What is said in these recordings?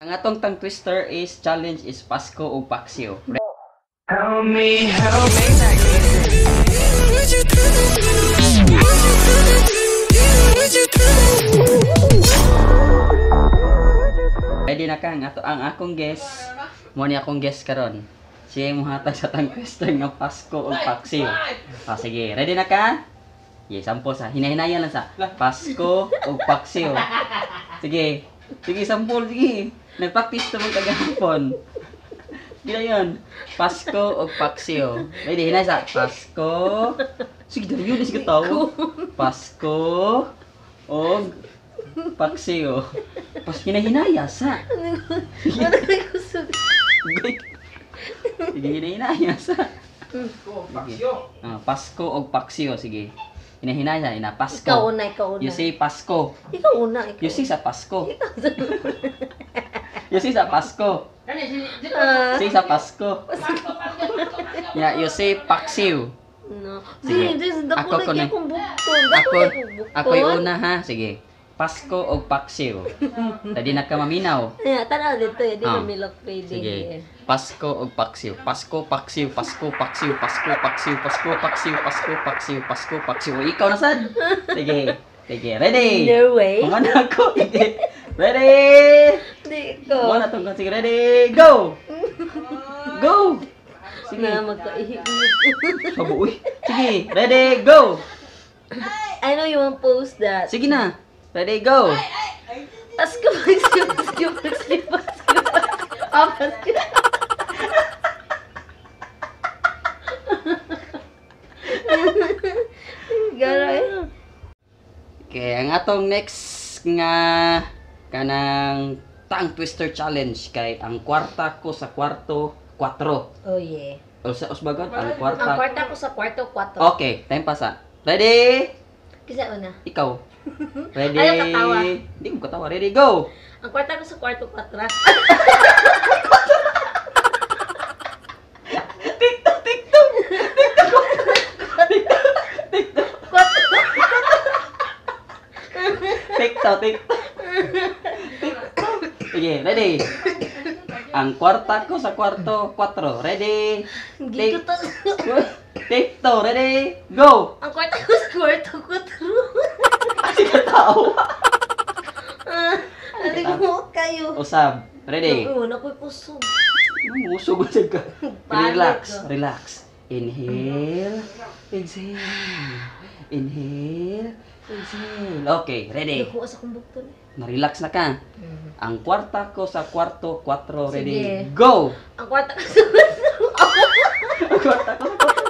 Ang atong tongue twister is challenge is Pasko ug Paksiw. Help me, help me. Ready na ka ang ato ang akong guest. Mo ni akong guest karon. Siya mohatag sa tongue twister nga Pasko ug Paksiw. Ah, sige, ready na ka? Sige, sample sa hinahinayan lang sa Pasko ug Paksiw. Sige. Sige, sample, sige. Nagpractice to mong kagahapon. Sige na yun. Pasko ug Paksiw. Ready, hinay sa Pasko. Sige, dali yun, sige tao. Pasko og Paksiw. Pas hinahinaya sa. Wala ko kusog. Sige, hinahinaya sa. Sige. Ah, Pasko og Paksiw, sige. Hinahinaya, ina Pasko. Ikaw una, ikaw una. You say Pasko. Ikaw una, ikaw. You say sa Pasko. You say sa Pasko. Ah, Say sa Pasko. Yeah, you say Paksiw. no. Sige. Di, di, dako Ako na ko na. kaya kong bukton. Dako Ako, na kong bukton. ako'y una ha. Sige. Pasko og Paksiw. Dadi na ka maminaw. Yeah, tanaw dito eh. Di Ah. mamilok ready. Sige. Pasko og Paksiw. Pasko, Paksiw, Pasko, Paksiw, Pasko, Paksiw, Pasko, Paksiw, Pasko, Paksiw, Pasko, Paksiw. Ikaw na sad. Sige. Sige, ready. No way. Kumana ako. Sige. Ready. Di ko. Muna tong sige, ready, go. Go. Sige. Na magkaihi. Sabo, uy. Sige, ready, go. I know you won't post that. Sige na. Ready, go. Pasko, Pasko, Pasko, Pasko, Pasko. Ah, Pasko. Garay. Okay, ang atong next nga kanang tongue twister challenge kay ang kwarta ko sa kwarto, 4. Oh yeah. O sa usbagon, ang Ang kwarta. kwarta ko sa kwarto, 4. Okay, time pa sa. Ready? Kisa una. Ikaw. Ready? Ayaw katawa. Hindi ko katawa. Ready, go. Ang kwarta ko sa kwarto, 4. TikTok, TikTok. TikTok. TikTok. TikTok. TikTok, TikTok. TikTok. Sige, ready. Ang kwarta ko sa kwarto, 4. Ready? Hindi ko to. Take two, ready? Go! Ang kwarta ko sa kwarto, 4. Kasi ka tao. Ah, Aling mo kayo. Usab, ready? Oo, nakoy kusog. Musog usab ka. Panic Relax, ko. relax. Inhale, exhale. Inhale, exhale. Okay, ready? Nakuha sa kong bukton. Na-relax na ka. Ang kwarta ko sa kwarto, 4, ready? Sige. Go! Ang kwarta ko sa kwarto. Ang kwarta ko sa kwarto.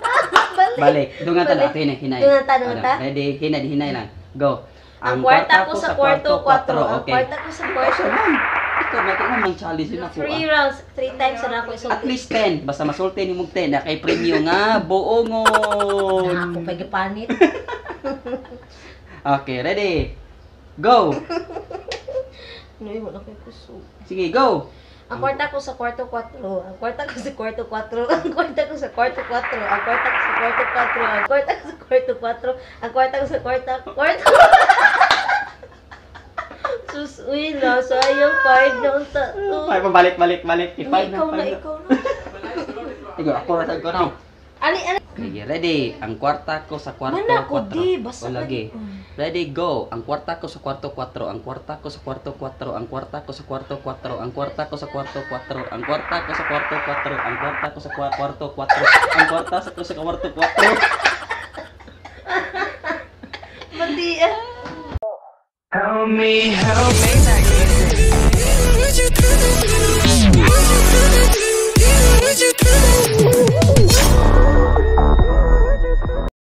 Balik. Balik. Dungan ta Balik. na. Hinay, hinay. Dungan ta, dungan Ano, ta. Ready? Hinay, hinay lang. Go. Ang kwarta ko sa kwarto, 4. Ang Okay. kwarta ko sa kwarto. Ikaw lang. Ikaw, nakita mo challenge yun ako. Three ah. rounds, 3 times na ako isulti. At least 10. Basta masulti ni mong 10. Na kay premyo nga, buongon. Na ako kay gipanit. Okay, ready? Go! Ano yun, wala ko'y kusog. Sige, go! Ang kwarta ko sa kwarto 4. Ang kwarta ko sa kwarto 4. Ang kwarta ko sa kwarto 4. Ang kwarta ko sa kwarto 4. Ang kwarta ko sa kwarto 4. Ang kwarta ko sa kwarta kwarto. Sus, uy, na, sayang 5 na unta to. Ay, balik, balik, balik. I-five na, Ikaw na, five na. ikaw na. Sige, ako na, ko na. Ali, ali. Sige, ready. Ang kwarta ko sa kwarto, Mana ko, 4. di, basta O, lagi. ka- Ready, go. Ang kwarta ko sa kwarto, 4. Ang kwarta ko sa kwarto, 4. Ang kwarta ko sa kwarto, 4. Ang kwarta ko sa kwarto, 4. Ang kwarta ko sa kwarto, 4. Ang kwarta ko sa kwarto, 4. Ang kwarta ko sa kwarto, 4. Mati, ah. Help me, help me.